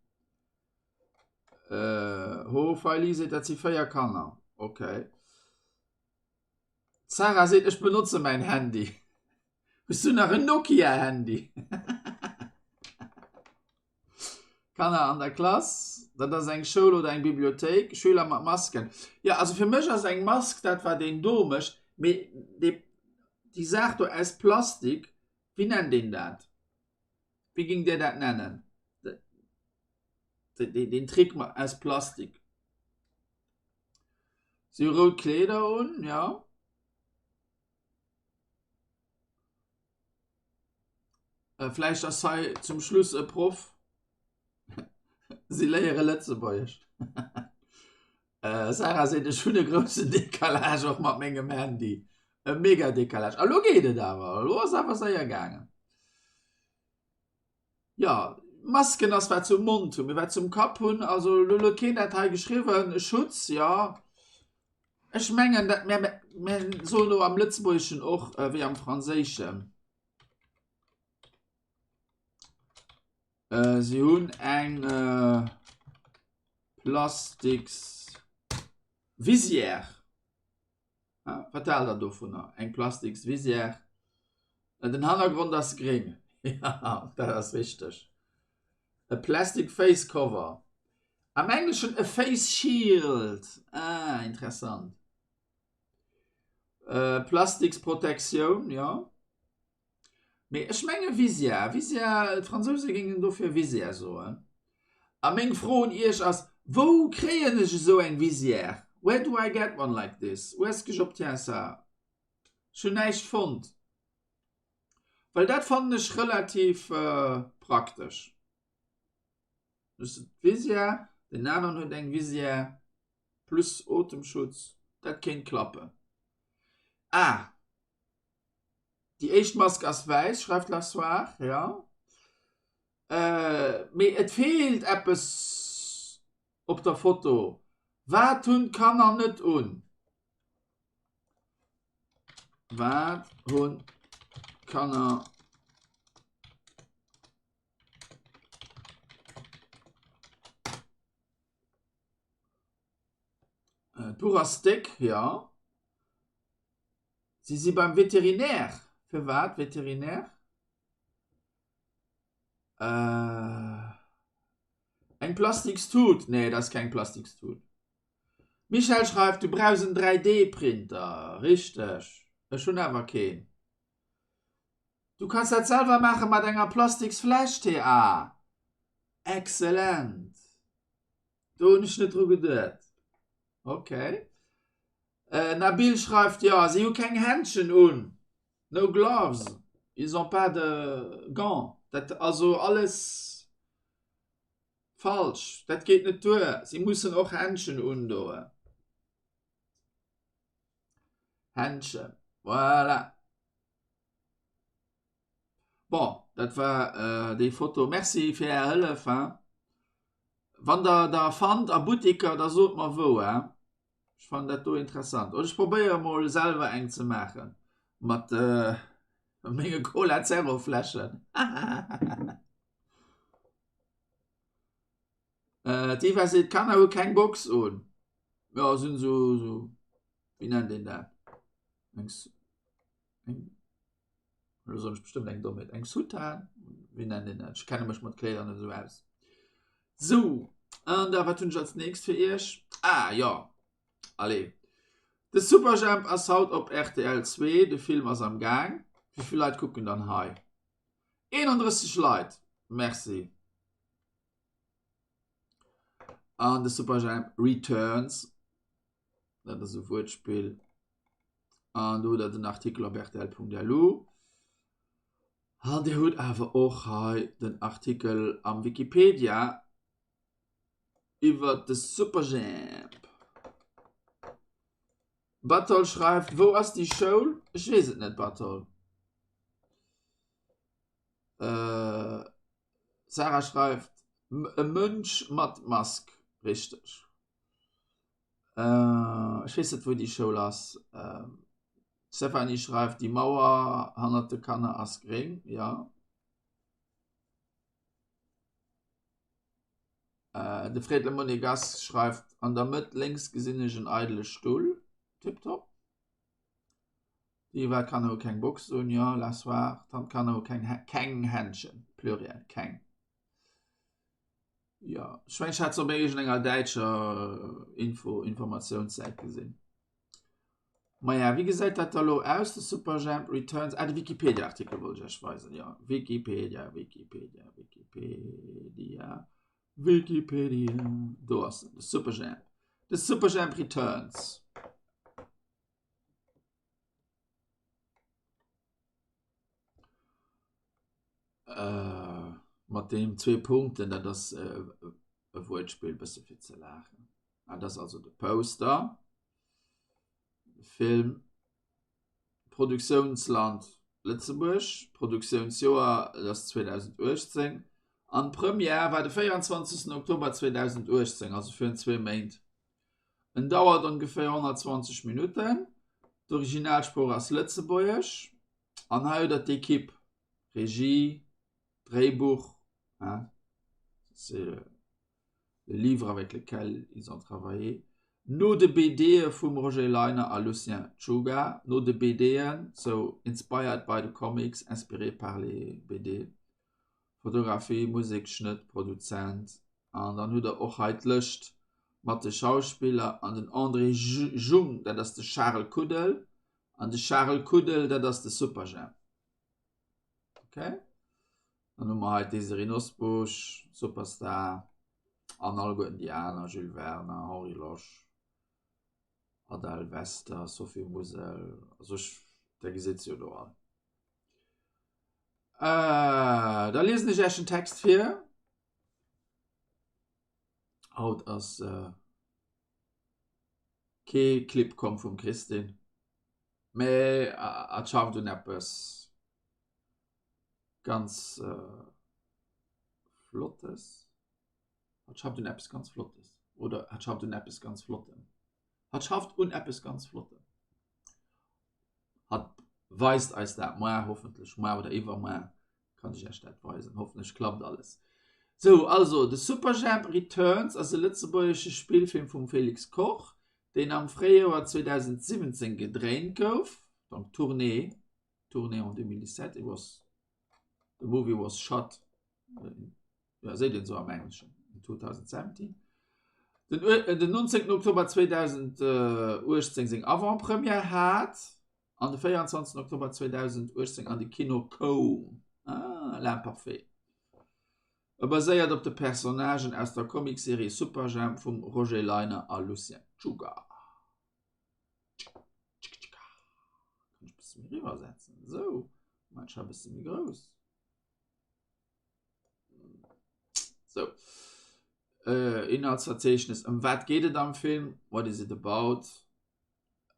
Ho Feili seet, dat si 4 Kanner. Ok. D'Sarah seet, ech benotze mäin Handy. Hues du nach en Nokia-Handy? Kanner an der Klass, dat ass eng Schoul oder eng Bibliothéik, Schüler mat Masken. Jo, also fir mech ass eng Mask dat wat een do mécht, mee déi déi Saach do aus Plastik, wéi nennt een dat? Wéi géingt Dir dat nennen? Deen Trick aus Plastik. Si hu rout Kleeder un, jo. Vläicht ass hei zum Schluss e Proff. Si léiere Lëtzebuergesch. Sarah seet, ech hunn e groussen Decalage och mat mengem Handy. E mega Decalage. A lo geet et awer. Elo ass awer séier gaangen. Jo, Masken ass wat se um Mond hunn, mee wat se um Kapp hunn, also elo huet keen dat hei geschriwwen, Schutz, jo. Ech mengen dat mär mär soen elo am Lëtzebuergeschen och wéi am Franséischen. Si hunn eng plastiks Visière. Wat haalt der dovunner? Eng plastiks Visière. Den Hannergrond ass gréng. Ja, dat ass richteg. E plastic face cover. Am Engleschen e face shield. Ah, interessant. Plastiks Protektioun, jo. Mee ech menge Visière, Visière, d'Fransouse géingen dofir Visière soen. A meng Fro un Iech ass, Wou kréien ech esou eng Visière? Where do I get one like this? Où est-ce que j'obtiens ça? Ech hunn näischt fonnt. Well dat fannen ech relativ praktesch. Hues de d'Visière, den aneren huet eng Visière plus Otemschutz, dat kéint klappen. Ah! Déi éischt Mask ass wäiss, schreift La Soir, jo. Mee et feelt eppes op der Foto. Wat hunn d'Kanner net un? Wat hunn d'Kanner D'Buch ass déck, jo. Si si beim Veterinär. Firwat Veterinär? Eng Plastikstut? Nee, dat ass keng Plastikstut. Michèle schreift, Du brauchs en 3D-Printer. Richteg. Ech hunn awer keen. Du kanns dat selwer maache mat enger Plastiksfläsch, TA. Excellent! Do hunn ech net dru geduet. Okay. Nabil schreift, Jo, si hu keng Händschen un. No gloves. Ils ont pas de gants. Dat also alles falsch. Dat geet net duer. Si mussen och Händschen undoen. Händschen. Voilà. Bon, dat war déi Foto. Merci fir Är Hëllef, hein. Wann der der fannt a Buttiker, da sot mer wou, hein. Ech fannen dat do interessant. Oder ech probéiere mol selwer eng ze maachen mat menge Cola Zero Fläschen. D'Eva seet, d'Kanner hu keng Box un. Jo, sinn esou, esou, wéi nennt een dat? Eng, eng Elo soen ech bestëmmt eng Dommheet. Eng Soutane? Wéi nennt een dat? Ech kenne mech mat Kleeder net esou aus. Sou, an da wat hunn ech als nächst fir iech? Ah jo, allez. De Superjhemp ass haut op rtl 2, de Film ass am Gaang. Wéi vill Leit kucken dann hei? 31 Leit, merci. An de Superjhemp Returns, dat ass e Wuertspill. An do hutt der den Artikel op rtl.lu. An Dir hutt awer och hei den Artikel am Wikipedia iwwer de Superjhemp. Batol schreift, Wou ass déi Schoul? Ech weess et net, Batol. Sarah schreift, E Mënsch mat Mask. Richteg. Ech weess net wou déi Schoul ass. D'Stéphanie schreift, déi Mauer hannert de Kanner ass gréng. Jo. De Fred Le Monégasque schreift, an der Mëtt lénks gesinn ech en eidele Stull. Tiptop. Déi war Kanner hu keng Box un, jo, la soir, dann d'Kanner hu keng keng Händschen, Pluriel, keng. Jo, ech mengen ech hat se op iergendenger däitscher Info Informatiounssäit gesinn. Maja, wéi gesäit dat da lo aus, de Superjhemp Returns? Ah, de Wikipedia-Artikel wollt ech iech weisen, jo. Wikipedia, Wikipedia, Wikipedia, Wikipedia, do ass en, de Superjhemp. De Superjhemp Returns. Äh, mat deem zwee Punkten, dat ass e Wuertspill, bësse fir ze laachen. Dat ass also de Poster. Film, Produktiounsland Lëtzebuerg, Produktiounsjoer et ass 2018 an d'Première war de 24 Oktober 2018, also virun zwee Méint. En dauert ongeféier 120 Minutten, d'Originalsprooch ass Lëtzebuergesch an hei hutt der d'Ekipp, Regie, Dréibuch, hein, c'est le livre avec lequel ils ont travaillé, no de BDe vum Roger Leiner a Lucien Czuga, no de BDen, so inspired by the comics, inspiré par les BD, Fotografie, Musek, Schnëtt, Produzent, an dann hutt der och hei d'Lëscht mat de Schauspiller an den André Jung, dat ass de Charel Kuddel, an de Charel Kuddel, dat ass de Superjhemp. Okay. Dann hu mer hei d'Désirée Nosbusch, Superstar, an alleguerten déi aner, Jules Werner, Henri Losch, Adèle Wester, Sophie Musel, also ech, der gesitt se jo do all. Äh, da liesen ech Iech en Text vir. Haut ass äh, kee Clip komm vum Christine, mä et schafft un eppes. Ganz Flottes. Hatt schafft un eppes ganz Flottes. Oder hatt schafft un eppes ganz Flottem. Hatt schafft un eppes ganz Flottem. Hatt weist eis dat moar, hoffentlech moar oder iwwermoar kann ech iech dat weisen. Hoffentlech klappt alles. Sou, also de Superjhemp Returns ass e lëtzebuergesche Spillfilm vum Félix Koch, deen am Fréijoer 2017 gedréint gouf, donc tourné tourné en 2017 it was the movie was shot ja, seet een sou am Engleschen in 2017 den, äh, den 19. Oktober 2018 seng Avant-Première hat an de 24. Oktober 2018 an de Kino koum. Ah, L'Imparfait. E baséiert op de Personnagen aus der Comicserie Superjhemp vum Roger Leiner a Lucien Czuga. Kann ech bësse méi riwwer setzen. Sou, mein ech e bësse méi grouss. Sou. Äh, Inhaltsverzeichnis. Ëm wat geet et am Film? What is it about?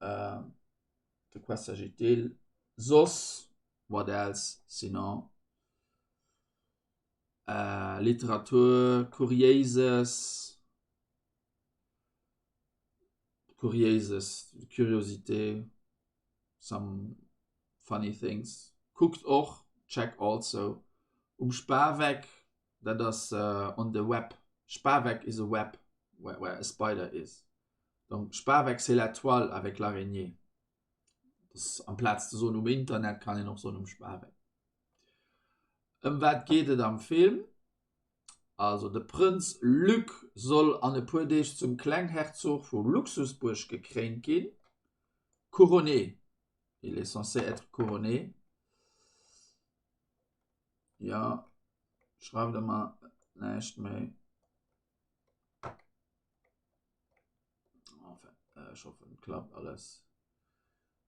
Äh, de quoi s'agit-il? Soss, what else? Sinon. Äh, Literatur, Kuriéises. Kuriéises, Curiosité, some funny things. Kuckt och, check also, um Spaweck, dat ass on the web, Spaweck is a web where a spider is. Donc Spaweck c'est la toile avec l'araignée. Amplaz ze soen um Internet kann een och soen um Spaweck. Ëm wat geet et am Film? Also de Prënz Luc soll an e puer Deeg zum Klengherzog vu Luxusbuerg gekréint ginn, couronné, il est censé être couronné. Jo, schreift ëmmer näischt méi. Enfin, ech hoffen et klappt alles.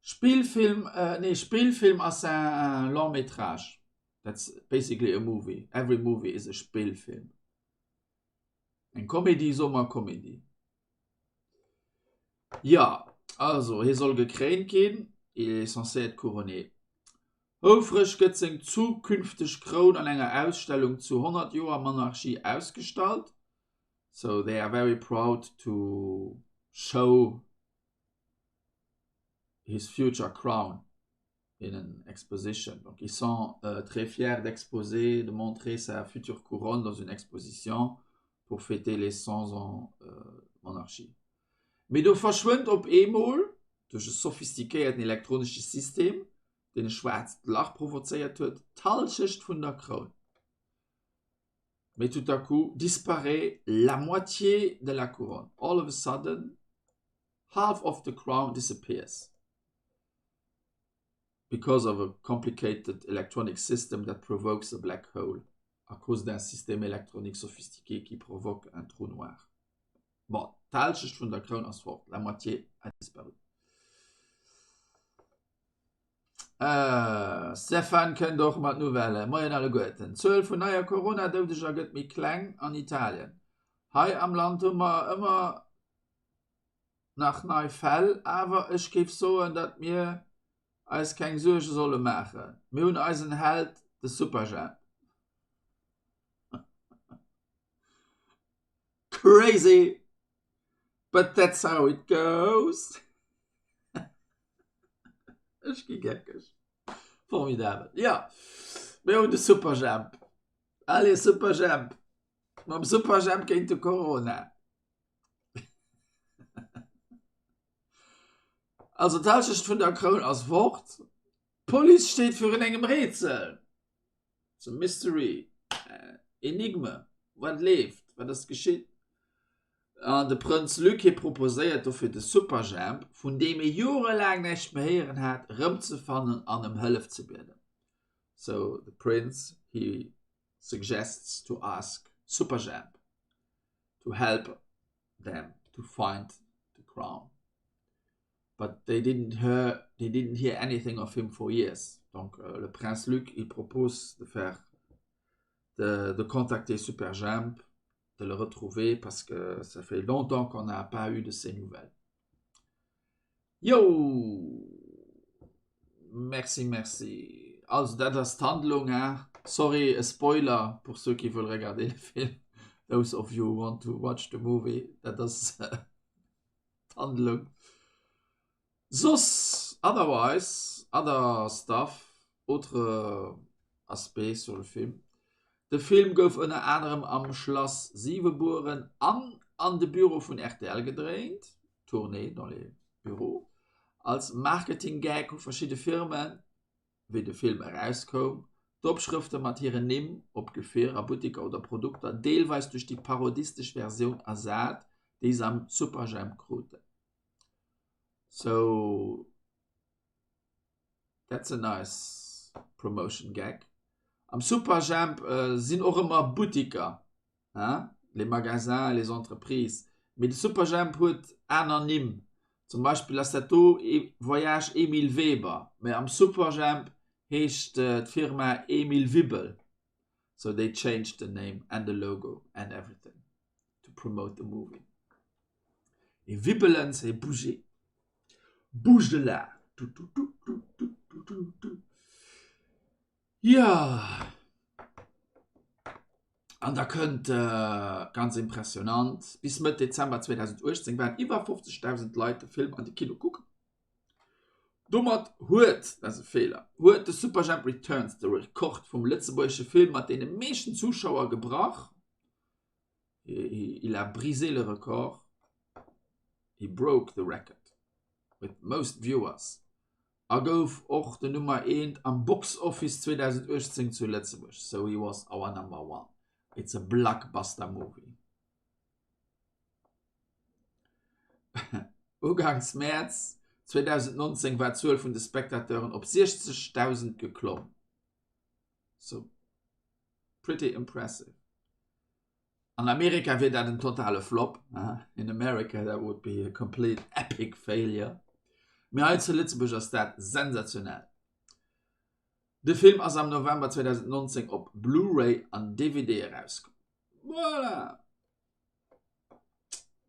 Spillfilm, äh, nee, Spillfilm ass en long métrage. That's basically a movie. Every movie is a Spillfilm. Eng Komedie, soe mer Komedie. Ja, also hie soll gekréint ginn, il est censé être couronné. Houfreg gëtt seng zukünfteg Kroun an enger Ausstellung zu 100 Joer Monarchie ausgestallt. So they are very proud to show his future crown in an exposition. Donc ils sont euh, très fiers d'exposer, de montrer sa future couronne dans une exposition pour fêter les 100 ans euh, monarchie. Mee do verschwënnt op eemol. Duerch e sophistiquéierten elektronesche System, deen e schwaarzt Lach provozéiert huet, d'Hallschecht vun der Kroun. Mais tout à coup disparaît la moitié de la couronne. All of a sudden, half of the crown disappears because of a complicated electronic system that provokes a black hole, à cause d'un système électronique sophistiqué qui provoque un trou noir. Bon, d'Hallschecht vun der Kroun ass fort, la moitié a disparu. Stefan kënnt och mat Nouvellen. Moien alleguerten. D'Zuel vun neier Corona-Doudeger gëtt méi kleng an Italien. Hei am Land hu mer ëmmer nach nei Fäll, awer ech géif soen, datt mir eis keng Suerge solle maachen. Mir hunn eisen Held, de Superjhemp. Crazy! But that's how it goes. Ech gi geckeg. Formidabel. Jo, mir hunn de Superjhemp. Allez Superjhemp! Mam Superjhemp géint de Corona. Also d'Halschecht vun der Kroun ass fort. D'Police steet virun engem Rätsel. It's a mystery, Enigme, wat leeft, wat ass geschitt? An de Prënz Luc hie proposéiert dofir de Superjhemp, vun deem ee jorelaang näischt méi héieren hat, erëmzefannen an ëm Hëllef ze bieden. So the prince he suggests to ask Superjhemp to help them to find the crown. But they didn't hear, they didn't hear anything of him for years. Donc euh, le prince Luc, il propose de faire de, de contacter Superjhemp, de le retrouver parce que ça fait longtemps qu'on n'a pas eu de ses nouvelles. Yo! Merci, merci. Also dat ass d'Handlung, hein? Sorry, e Spoiler pour ceux qui veulent regarder le film. Those of you who want to watch the movie, dat ass d'Handlung. Soss, otherwise, other stuff, autre aspect sur le film. De Film gouf ënner anerem am Schlass Siwebueren an an de Büro vun rtl gedréint, tourné dans les bureaux. Als Marketing-Gag hu verschidde Firmen, wéi de Film erauskoum, d'Opschrëfte mat hiren Nimm op Gefierer, Buttiker oder Produkter deelweis duerch déi parodistesch Versioun ersat, déi se am Superjhemp kruten. So that's a nice promotion gag. Am Superjhemp sinn och ëmmer Buttiker, hein, les magasins, les entreprises. Mee de Superjhemp huet aner Nimm. Zum Beispill ass dat do Voyage Emile Weber, mee am Superjhemp heescht d'Firma Emile Wibbel. So they changed the name and the logo and everything to promote the movie. Et wibbelen, c'est bouger. Bouge de là! Du, du, du, du, du, du, du. Jo, an da kënnt ganz impressionant, bis Mëtt Dezember 2018 waren iwwer 50.000 Leit de Film an de Kino kucken. Domat huet, dat ass e Feeler, huet de Superjhemp Returns de Rekord vum lëtzebuergesche Film mat deene meeschten Zuschauer gebrach. Il a brisé le record, he broke the record with most viewers a gouf och den Nummer eent am Box Office 2018 zu Lëtzebuerg, so he was our number one, it's a blockbuster movie. Uganks Mäerz 2019 war d'Zuel vun de Spectateuren op 60.000 geklomm, so pretty impressive. An Amerika wier dat en totale Flop, in America that would be a complete epic failure, mee hei zu Lëtzebuerg ass dat sensationell. De Film ass am November 2019 op Blu-ray an DVD erauskomm. Voilà!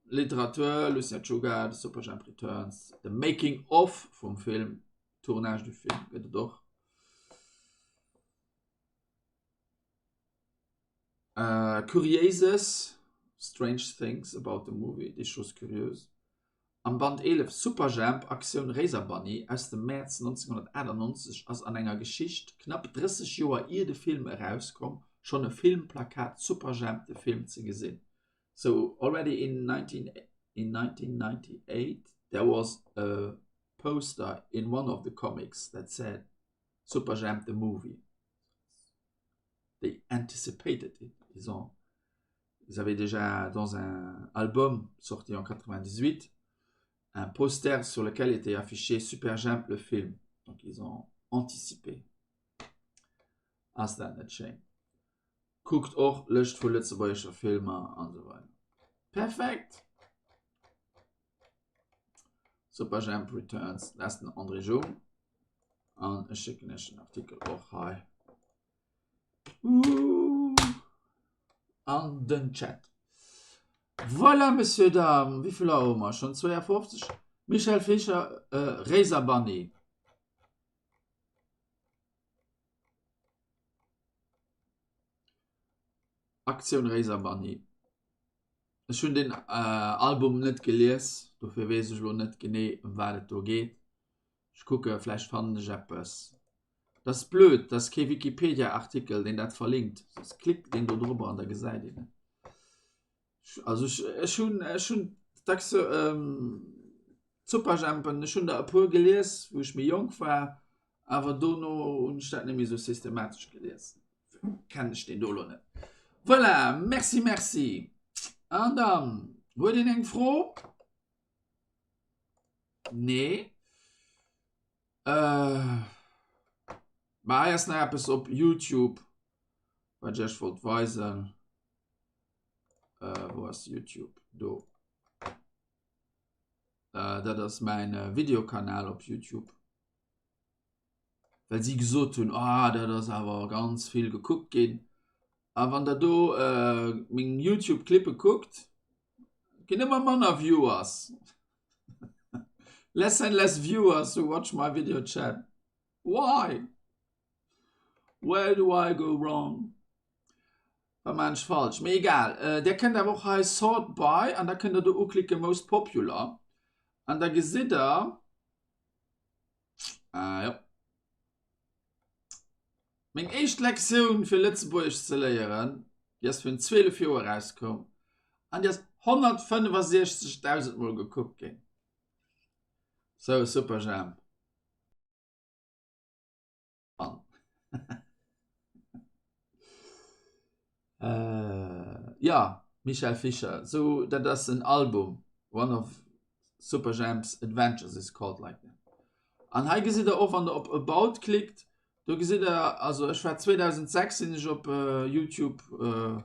Literatur, Lucien Czuga, The Superjhemp Returns, The Making of vum Film, Tournage du film gëtt et och. Curiéises, Strange Things About the Movie, Des Choses Curieuses, am Band 11 Superjhemp, Aktioun Réiserbunny aus dem Mäerz 1998 ass an enger Geschicht, knapp 30 Joer ier de Film erauskomm, schonn e Filmplakat Superjhemp, de Film ze gesinn. So already in 1998 there was a. poster in one of the comics that said Superjhemp the movie. They anticipated it. Ils ont ils avaient déjà dans un album sorti en 98 un poster sur lequel était affiché Superjhemp le film. Donc ils ont anticipé. Ass dat net schéin? Kuckt och Lëscht vu lëtzebuergescher Filmer an esou weider. Perfekt! Superjhemp Returns, dat ass den André Jung. An ech schécken iech den Artikel och hei an den Chat. Voilà, Messieurs, Dames, wéi vill Auer hu mer schonn? 52. Michel Fischer, äh, Réiser Bunny. Aktioun Réiser Bunny. Ech hunn den Album net gelies, dofir weess ech elo net genee ëm wat et do geet. Ech kucke vläicht fannen ech eppes. Dat ass blöd, dat ass kee Wikipedia-Artikel deen dat verlinkt, soss klickt een do drop an da gesäit een et. Also ech, ech hunn, ech hunn dacks Superjhempen, ech hunn der e puer gelies wou ech méi jonk war, awer dono hunn ech dat net méi esou systematesch gelies. Kennen ech deen do elo net. Voilà, merci, merci. An dann, huet een eng Fro? Nee. Äh, ma hei ass nach eppes op YouTube, wat ech iech wollt weisen. Äh, wou ass YouTube? Do. Äh, dat ass mäin äh, Videokanal op YouTube. Well si gesot hunn, ah, dat ass awer ganz vill gekuckt ginn. A wann der do äh, meng YouTube-Clippe kuckt, ginn ëmmer manner Viewers. less and less viewers who watch my video chat. Why? Where do I go wrong? Wat maan ech falsch? Mee egal, där kënnt awer och hei Sort by an da kënnt der do uklicke Most Popular an da gesitt der, ah jo, meng éischt Lektioun fir Lëtzebuergesch ze léieren, déi ass virun 12 Joer erauskoum an déi ass 165.000 mol gekuckt ginn. Sou, Superjhemp. An. äh, ja, Michel Fischer. So, dat ass en Album. One of Superjhemp's Adventures is called like that. An hei gesitt der och, wann der op About klickt, do gesitt der, also ech war 2006 sinn ech op äh, YouTube äh,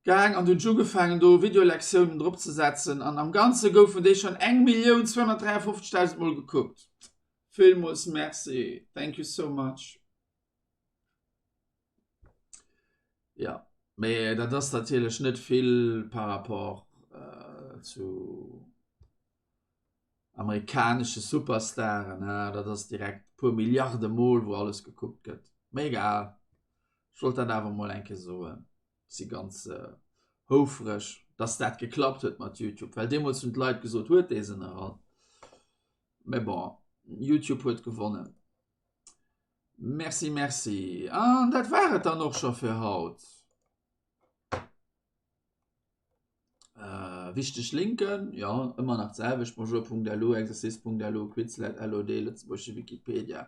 gaang an hunn ech ugefaangen do Videolektiounen drop ze setzen an am Ganze goufen déi schonn 1.253.000 Mol gekuckt. Villmools Merci, thank you so much. Ja, mee dat ass natierlech net vill par rapport äh, zu amerikanesche Superstaren, ne? Dat ass direkt puer Milliarde Mol, wou alles gekuckt gëtt. Mee egal, ech wollt dat awer mol eng Kéier soen. Si ganz äh, houfreg, dass dat geklappt huet mat YouTube, well deemools hunn d'Leit gesot, huet dee se nach all. Mee bon, YouTube huet gewonnen. Merci, merci. An dat war et dann och scho fir haut. Äh, wichteg Linken, ja, ëmmer nach d'selwecht, bonjour.lu, exercice.lu, Quizlet, LOD, lëtzebuergesche Wikipedia.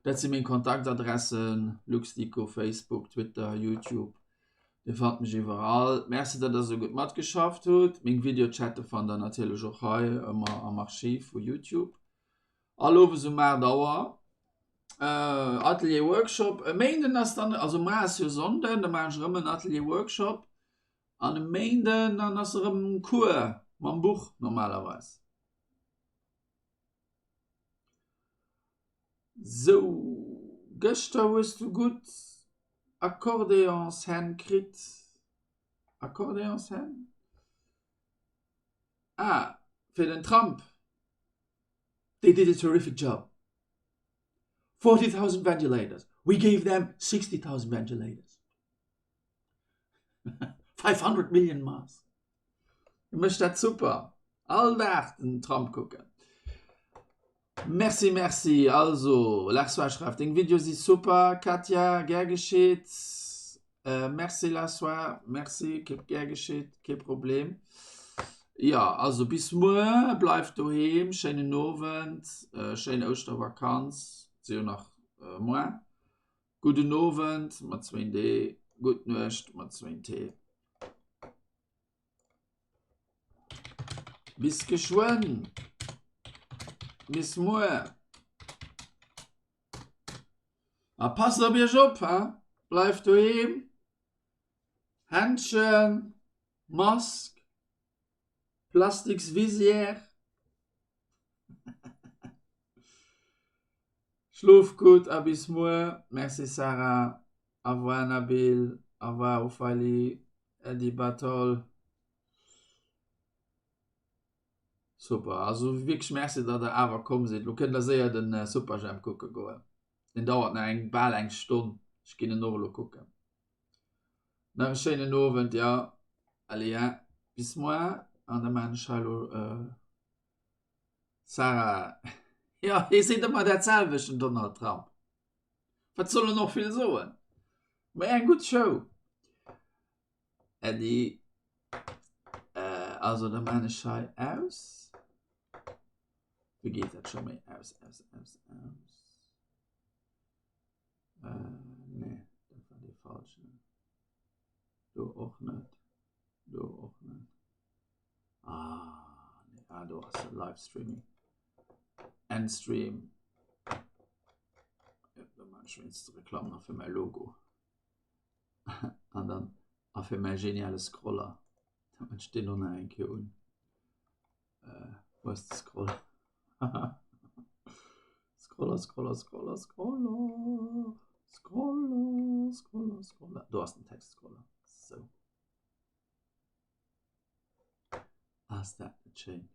Dat si meng Kontaktadressen, Luxdico, Facebook, Twitter, YouTube. Dir fannt mech iwwerall. Merci, datt der esou gutt matgeschafft hutt. Meng Videochatte fannt der natierlech och hei ëmmer am Archiv vu YouTube. All Owes um 8 Auer. Äh, Atelier Workshop. E Méinden ass dann, also mar ass jo Sonnden, da maachen ech erëm en Atelier Workshop. An e Méinden dann ass erëm Cours mam Buch normalerweis. Sou, gëschter hues du gutt Akkordeonshänn kritt. Akkordeonshänn? Ah, fir den Trump. They did a terrific job. 40,000 ventilators. We gave them 60,000 ventilators. 500 million masks. Hie mécht dat super. All Dag den Trump kucken. Merci, merci. Also, Larsois schreift, deng Videoe si super. Katja, gär geschitt. Äh, merci Larsois, merci, gär geschitt, kee Problem. Jo, also bis muer, bleift doheem, schéinen Owend, schéin Ouschtervakanz, et si jo nach moar. Gudden Owend mat zwéin D, gutt Nuecht mat zwéin T. Bis geschwënn, bis muer. A passt op iech op, he, bleift doheem, Händschen, Mask, plastiks Visière. Schloof gutt a bis muer. Merci Sarah, au revoir Nabil, au revoir Ophalie, Äddi Bartol. Super, also wierklech Merci datt der awer komm sidd. Lo kënnt der séier den Superjhemp kucke goen. Deen dauert nach eng bal eng Stonn. Ech ginn en och elo kucken. Nach e schéinen Owend, jo. Allez hein, bis moar an da maan ech hei elo Sarah, jo hie seet ëmmer dat selwecht den Donald Trump. Wat soll en och vill soen? Mee eng gutt Show. Äddi, also da maan ech hei aus. Wéi geet dat scho méi? Aus, aus, aus, aus. Nee, dat war dee falschen. Do och net, do och net. Ah, nee, ah, do ass de Livestreaming. Endstream. Do maan ech wéinst Reklamm nach fir mäi Logo. An dann a fir mäi geniale Scroller. Da maan ech deen och nach eng Kéier un. Äh, wo ass de Scroller? Scroller, Scroller, Scroller, Scroller, Scroller, Scroller, Scroller. Do ass den Textscroller. Sou. Ass dat net schéin?